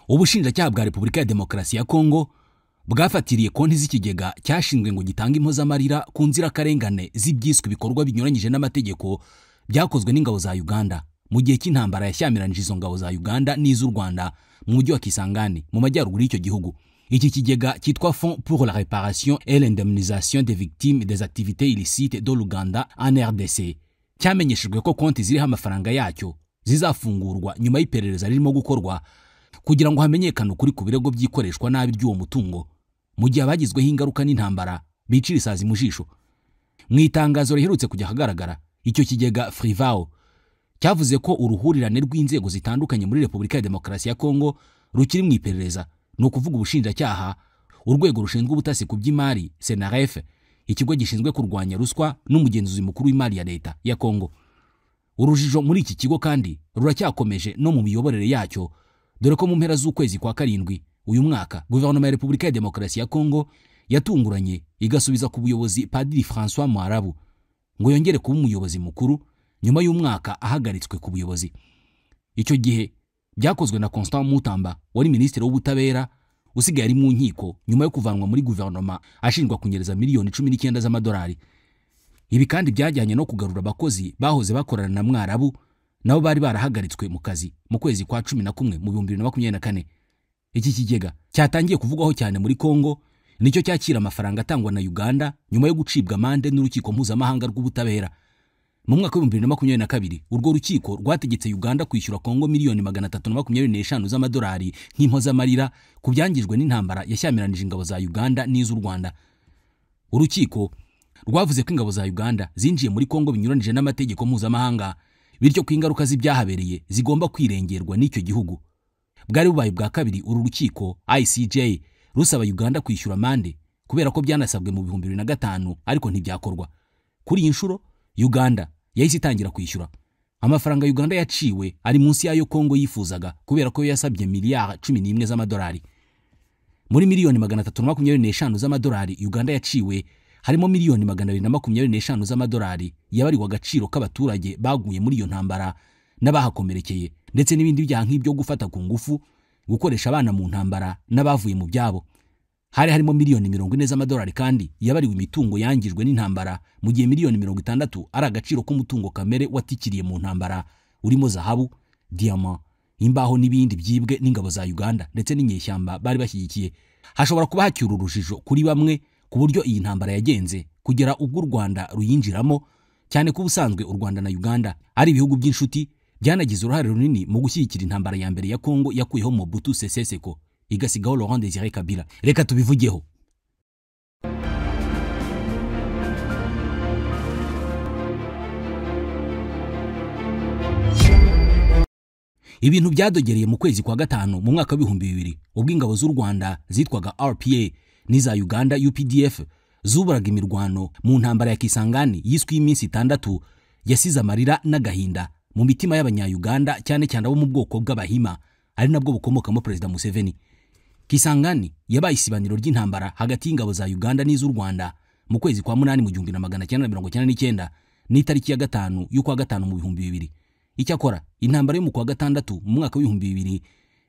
Ubushinjacyaha bwa Repubulika ya Demokarasi ya Kongo bwafatiriye konti z'ikigega cyashinzwe ngo gitange impozamarira ku nzirakarengane z'ibyiswe ibikorwa binyuranyije n'amategeko byakozwe n'ingabo za Uganda mu gihe cy'intambara yashyamiranyije izo ngabo za Uganda n'iz'u Rwanda mu mujyi wa Kisangani mu majyaruguru y'icyo gihugu. Iki kigega cyitwa Fonds pour la réparation et l'indemnisation des victimes des activités illicites de l'Uganda en RDC cyamenyeshejwe ko konti ziriho amafaranga yacyo zizafungurwa nyuma y'iperereza ririmo gukorwa kugira ngo hamenyekane ukuri ku birego by'ikoreshwa nabi ry'uwo mutungo mu gihe abagizweho ingaruka n'intambara bicira isazi mu jisho. Mu itangazo riherutse kujya ahagaragara, icyo kigega Frivao cyavuze ko uruhurirane rw'inzego zitandukanye muri Repubulika ya Demokarasi ya Kongo rukiri mu iperereza, ni ukuvuga ubushinjacyaha, urwego rushinzwe ubutasi ku by'imari SENAREF, ikigo gishinzwe kurwanya ruswa n'umugenzuzi mukuru w'imari ya leta ya Kongo. Urujijo muri iki kigo kandi ruracyakomeje no mu miyoborere yacyo, dore ko mu mpera z'ukwezi kwa karindwi uyu mwaka guverinoma ya Repubulika ya Demokarasi ya Kongo yatunguranye igasubiza ku buyobozi Padiri François Mwarabu ngo yongere kuba umuyobozi mukuru nyuma y'umwaka ahagaritswe ku buyobozi. Icyo gihe byakozwe na Constant Mutamba wari minisitiri w'ubutabera usigaye ari mu nkiko nyuma yo kuvanwa muri guverinoma ashinjwa kunyereza miliyoni 19 z'amadolari. Ibi kandi byajyanye no kugarura abakozi bahoze bakorana na Mwarabu nabo bari barahagaritswe mu kazi mu kwezi kwa 11 mu 2024. Iki kigega cyatangiye kuvugwaho cyane muri Kongo nicyo cyakira amafaranga atangwa na Uganda nyuma yo gucibwa amande n'urukiko mpuzamahanga rw'ubutabera. Mu mwaka wa 2022 urwo rukiko rwategetse Uganda kwishyura Kongo miliyoni 325 z'amadolari nk'impozamarira ku byangijwe n'intambara yashyamiranyije ingabo za Uganda n'iz'u Rwanda. Urukiko rwavuze ko ingabo za Uganda zinjiye muri Kongo binyuranije n'amategeko mpuzamahanga, bityo ko ingaruka z'ibyahabereye zigomba kwirengerwa n'icyo gihugu. Bwari bubaye bwa kabiri uru rukiko ICJ rusaba Uganda kwishyura amande kubera ko byanasabwe mu 2005 ariko ntibyakorwa. Kuri iyi nshuro Uganda yahise itangira kwishyura. Amafaranga Uganda yaciwe ari munsi yayo Kongo yifuzaga kubera ko yasabye miliyari 11 z'amadolari. Muri miliyoni 325 z'amadolari Uganda yaciwe harimo miliyoni 225 z'amadolari yabariwe agaciro k'abaturage baguye muri iyo ntambara n'abahakomerekeye, ndetse n'ibindi byaha nk'ibyo gufata ku ngufu, gukoresha abana mu ntambara n'abavuye mu byabo. Hari harimo miliyoni 40 z'amadolari kandi yabariwe imitungo yangijwe n'intambara, mu gihe miliyoni 60 ari agaciro k'umutungo kamere watikiriye mu ntambara urimo zahabu, diamant, imbaho n'ibindi byibwe n'ingabo za Uganda ndetse n'inyeshyamba bari bashyigikiye. Hashobora kuba hacyura urujijo kuri bamwe ku buryo iyi ntambara yagenze kugera ubwo u Rwanda ruyinjiramo, cyane ko ubusanzwe u Rwanda na Uganda ari ibihugu by'inshuti byanagize uruhare runini mu gushyigikira intambara ya mbere ya Kongo yakuyeho Mobutu Sese Seko igasigaho Laurent Desire Kabila. Reka tubivugeho. Ibintu byadogereye mu kwezi kwa gatanu mu mwaka wa 2000 ubwo ingabo z'u Rwanda zitwaga RPA n'iza Uganda UPDF zuburaga imirwano mu ntambara ya Kisangani yiswe iminsi 6 yasize amarira n'agahinda mu mitima y'abanya-Uganda, cyane cyane abo mu bwoko bw'Abahima ari nabwo bukomokamo Perezida Museveni. Kisangani yabaye isibaniro ry'intambara hagati y'ingabo za Uganda n'iz'u Rwanda mu kwezi kwa 8 mu 1999 n'itariki ya 5 y'ukwa 5 mu 2000. Icyakora intambara yo mu kwa 6 mu mwaka wa 2000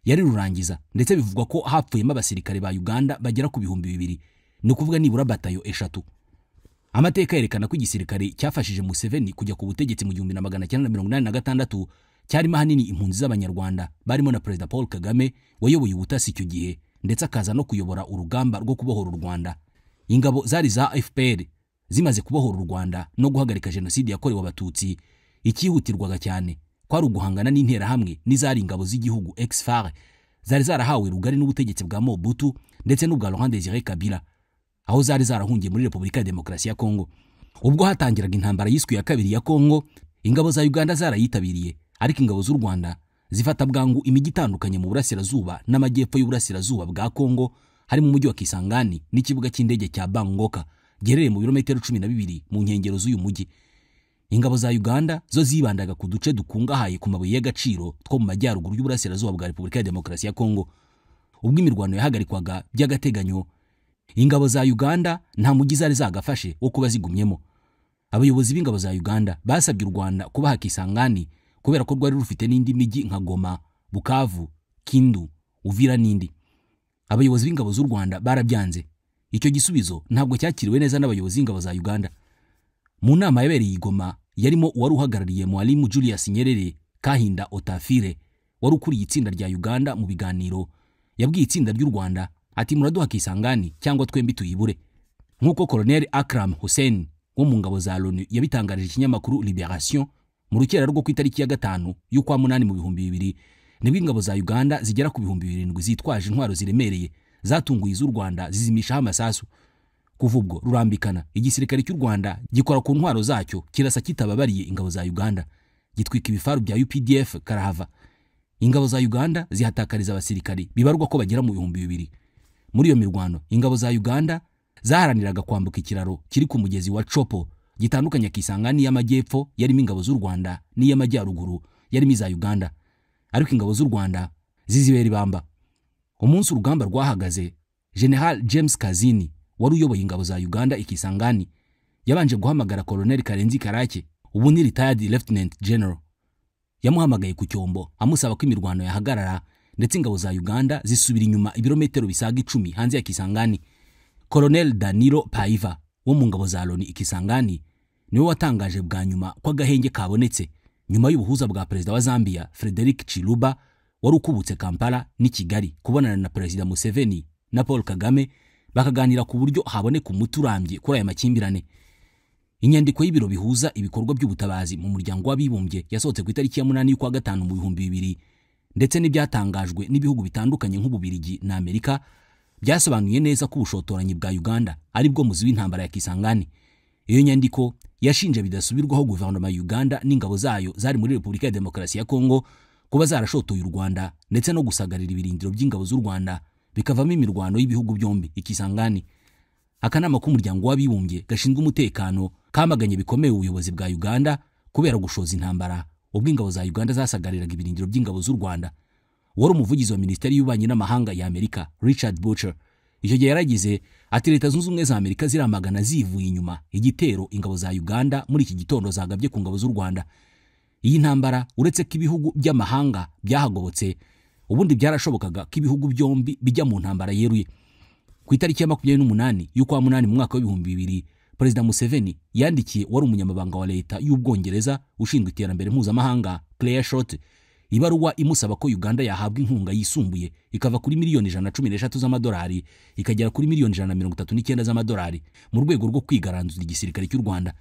yari rurangiza, ndetse bivugwa ko hapfuyemo abasirikare ba Uganda bagera ku 2000, ni ukuvuga nibura batayo 3. Amateka yerekana ko igisirikare cyafashije Museveni kujya ku butegetsi mu 1986 cyarimo ahanini impunzi z'Abanyarwanda barimo na Perezida Paul Kagame wayoboye ubutasi icyo gihe, ndetse akaza no kuyobora urugamba rwo kubohora u Rwanda. Ingabo zari za FPR zimaze kubohora u Rwanda no guhagarika jenoside yakorewe Abatutsi, ikihutirwaga cyane kwari uguhangana n'interahamwe n'izari ingabo z'igihugu ex-FAR zari zarahawe rugari n'ubutegetsi bwa Mobutu ndetse n'ubwa Laurent Desire Kabila, aho zari zarahungiye muri Repubulika ya Demokarasi ya Kongo. Ubwo hatangiraga intambara yiswe ya kabiri ya Kongo, ingabo za Uganda zarayitabiriye, ariko ingabo z'u Rwanda zifata bwangu imijyi itandukanye mu burasirazuba n'amajyepfo y'uburasirazuba bwa Kongo, harimo umujyi wa Kisangani n'ikibuga cy'indege cya Bangoka giherereye mu birometero 12 mu nkengero z'uyu mujyi. Ingabo za Uganda zo zibandaga ku duce dukungahaye ku mabuye y'agaciro two mu majyaruguru y'uburasirazuba bwa Repubulika ya Demokarasi ya Kongo. Ubwo imirwano yahagarikwaga by'agateganyo, ingabo za Uganda nta mujyi zari zagafashe wo kuba zigumyemo. Abayobozi b'ingabo za Uganda basabye u Rwanda kubaha Kisangani kubera ko rwari rufite n'indi mijyi nka Goma, Bukavu, Kindu, Uvira n'indi. Abayobozi b'ingabo z'u Rwanda barabyanze. Icyo gisubizo ntabwo cyakiriwe neza n'abayobozi b'ingabo za Uganda. Mu nama yabereye i Goma yarimo uwari uhagarariye Mwalimu Julius Nyerere, Kahinda Otafire, wari ukuriye itsinda rya Uganda mu biganiro, yabwiye itsinda ry'u Rwanda ati muraduha Kisangani cyangwa twembi tuyibure. Nk'uko Colonel Akram Hussein wo mu ngabo za Loni yabitangarije ikinyamakuru Liberation mu rukera rwo ku itariki ya 5 y'ukwa 8 mu 2000, nibwo ingabo za Uganda zigera ku 7,000 zitwaje intwaro ziremereye zatunguye iz'u Rwanda zizimishaho amasasu. Kuva ubwo rurambikana, igisirikare cy'u Rwanda gikora ku ntwaro zacyo kirasa kitababariye ingabo za Uganda, gitwika ibifaru bya UPDF karahava. Ingabo za Uganda zihatakariza abasirikari bibarwa ko bagera mu 2000. Muri iyo mirwano ingabo za Uganda zaharaniraga kwambuka ikiraro kiri ku mugezi wa Chopo gitandukanya Kisangani y'amajyepfo yarimo ingabo z'u Rwanda n'iy'amajyaruguru yarimo iza Uganda, ariko ingabo z'u Rwanda zizibera ibamba. Umunsi urugamba rwahagaze, General James Kazini wari uyoboye ingabo za Uganda ikisangani yabanje guhamagara Colonel Karenzi Karake, ubu ni retired Lieutenant General. Yamuhamagaye ku cyombo amusaba ko imirwano yahagarara, ndetse ingabo za Uganda zisubira inyuma ibirometero bisaga 10 hanze ya Kisangani. Colonel Danilo Paiva wo mu ngabo za Loni ikisangani niwe watangaje bwa nyuma ko agahenge kabonetse nyuma y'ubuhuza bwa perezida wa Zambia Frederick Chiluba wari ukubutse Kampala n'i Kigali kubonana na Perezida Museveni na Paul Kagame, bakaganira ku buryo haboneka umuti urambye kuri aya makimbirane. Inyandiko y'ibiro bihuza ibikorwa by'ubutabazi mu muryango w'abibumbye yasohotse ku itariki ya 8 y'ukwa 5 mu 2000, ndetse n'ibyatangajwe n'ibihugu bitandukanye nk'Ububirigi na Amerika byasobanuye neza ko ubushotoranyi bwa Uganda ari bwo muzi w'intambara ya Kisangani. Iyo nyandiko yashinje bidasubirwaho guverinoma ya Uganda n'ingabo zayo zari muri Repubulika ya Demokarasi ya Kongo kuba zarashotoye u Rwanda ndetse no gusagarira ibirindiro by'ingabo z'u Rwanda, bikavamo imirwano y'ibihugu byombi ikisangani. Akanama k'umuryango w'abibumbye gashinzwe umutekano kamaganye bikomeye ubuyobozi bwa Uganda kubera gushoza intambara ubwo ingabo za Uganda zasagariraga ibirindiro by'ingabo z'u Rwanda. Wari umuvugizi wa Minisiteri y'Ububanyi n'Amahanga ya Amerika Richard Butcher icyo gihe yaragize ati Leta Zunze Ubumwe za Amerika ziramagana zivuye inyuma igitero ingabo za Uganda muri iki gitondo zagabye ku ngabo z'u Rwanda. Iyi ntambara uretse ko ibihugu by'amahanga byahagobotse, ubundi byarashobokaga ko ibihugu byombi bijya mu ntambara yeruye. Ku itariki ya 28 y'ukwa 8 mu mwaka wa 2000, Perezida Museveni yandikiye wari umunyamabanga wa leta y'Ubwongereza ushinzwe iterambere mpuzamahanga Claire Short ibaruwa imusaba ko Uganda yahabwa inkunga yisumbuye ikava kuri miliyoni 113 z'amadolari ikagera kuri miliyoni 139 z'amadolari mu rwego rwo kwigaranzura igisirikare cy'u Rwanda.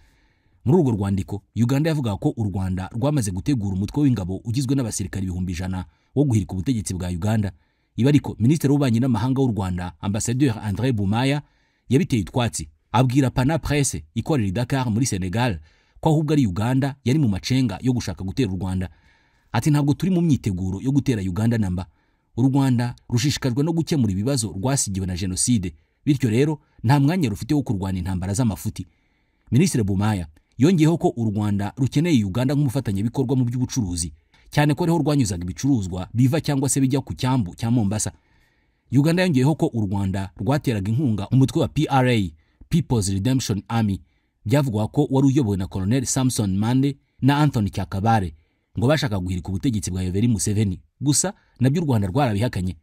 Muri urwo rwandiko Uganda yavugaga ko u Rwanda rwamaze gutegura umutwe w'ingabo ugizwe n'abasirikari 100,000 wo guhirika ubutegetsi bwa Uganda. Ibi ariko Minisitiri w'Ububanyi n'Amahanga w'u Rwanda Ambassadeur André Bumaya yabiteye utwatsi, abwira Pana Presse ikorera i Dakar muri Senegal ko ahubwo ari Uganda yari mu macenga yo gushaka gutera u Rwanda. Ati ntabwo turi mu myiteguro yo gutera Uganda namba. U Rwanda rushishikajwe no gukemura ibibazo rwasigiwe na jenoside, bityo rero nta mwanya rufite wo kurwana intambara z'amafuti. Minisitiri Bumaya yongeyeho ko u Rwanda rukeneye Uganda nk'umufatanyabikorwa mu by'ubucuruzi, cyane ko ariho rwanyuzaga ibicuruzwa biva cyangwa se bijya ku cyambu cya Mombasa. Uganda yongeyeho ko u Rwanda rwateraga inkunga umutwe wa PRA, People's Redemption Army, byavugwa ko wari uyobowe na Colonel Samson Mande na Anthony Kyakabare, ngo bashaka guhirika ubutegetsi bwa Yoweri Museveni. Gusa nabyo u Rwanda rwarabihakanye.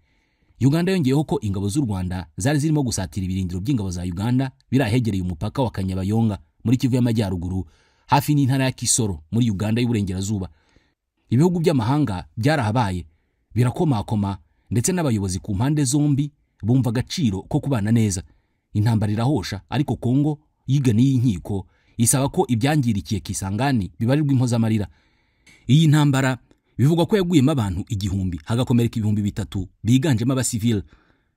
Uganda yongeyeho ko ingabo z'u Rwanda zari zirimo gusatira ibirindiro by'ingabo za Uganda birahegereye umupaka wa Kanyabayonga muri Kivu y'Amajyaruguru, hafi n'intara ya Kisoro muri Uganda y'Uburengerazuba. Ibihugu by'amahanga byarahabaye birakomakoma, ndetse n'abayobozi ku mpande zombi bumva agaciro ko kubana neza. Intambara irahosha, ariko Kongo yiganiye inkiko isaba ko ibyangirikiye Kisangani bibarirwa impozamarira. Iyi ntambara bivugwa ko yaguyemo abantu 1000 hagakomereka 3000 biganjemo abasivile.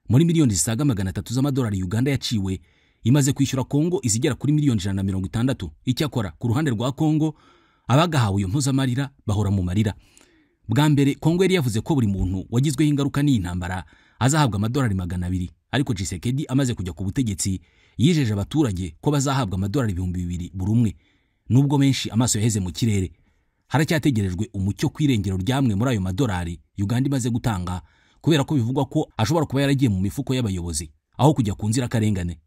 Muri miliyoni zisaga 300 z'amadolari Uganda yaciwe imaze kwishyura Kongo izigera kuri miliyoni 160. Icyakora ku ruhande rwa Kongo abagahawe iyo mpozamarira bahora mu marira. Bwa mbere Kongo yari yavuze ko buri muntu wagizweho ingaruka n'iyi ntambara azahabwa amadolari 200, ariko Tshisekedi amaze kujya ku butegetsi yijeje abaturage ko bazahabwa amadolari 2000 buri umwe, nubwo benshi amaso yaheze mu kirere. Haracyategerejwe umucyo ku irengero ryamwe muri ayo madolari Uganda imaze gutanga, kubera ko bivugwa ko ashobora kuba yaragiye mu mifuko y'abayobozi aho kujya ku nzirakarengane.